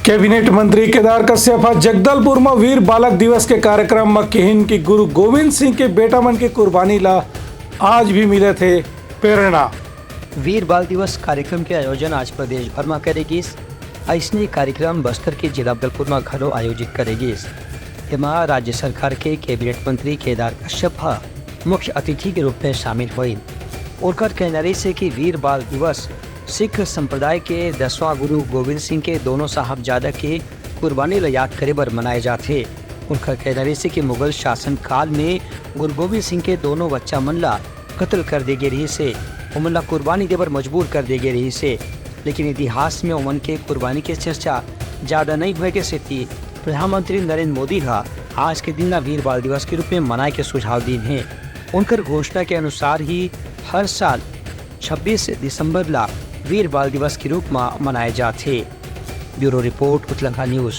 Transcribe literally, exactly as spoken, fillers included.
Cabinet मंत्री केदार कश्यप ह जगदलपुर म वीर बालक दिवस के कार्यक्रम म किहिन कि गुरु गोविंद सिंह के बेटा मन के कुर्बानी ला आज भी मिलत हे प्रेरणा। वीर बाल दिवस कार्यक्रम के आयोजन आज प्रदेश भर म करे गिस। अइसने कार्यक्रम बस्तर के जिला जगदलपुर म घलो आयोजित करे गिस। एमा राज्य सरकार के कैबिनेट मंत्री केदार कश्यप ह मुख्य अतिथि के रूप में शामिल होइन। ओकर कहना रहिस हे कि वीर बाल दिवस सिख संप्रदाय के दसवां गुरु गोविंद सिंह के दोनों साहबजादा के कुर्बानी ला याद करे बर मनाए जाथे। उनकर कहना रहिस हे कि मुगल शासन काल में गुरु गोविंद सिंह के दोनों बच्चा मन ला कत्ल कर दे गे रहिस हे, ओमन ला कुर्बानी दे बर मजबूर कर दे गे रहिस हे, लेकिन इतिहास में ओमन के कुर्बानी के चर्चा ज्यादा नइ होए के सेती प्रधानमंत्री नरेंद्र मोदी ह आज के दिन ला वीर बाल दिवस के रूप में मनाए के सुझाव दीन हे। उनकर घोषणा के अनुसार ही हर साल छब्बीस दिसंबर ला वीर बाल दिवस के रूप म मनाए जाथे। Bureau report, Utlangha news.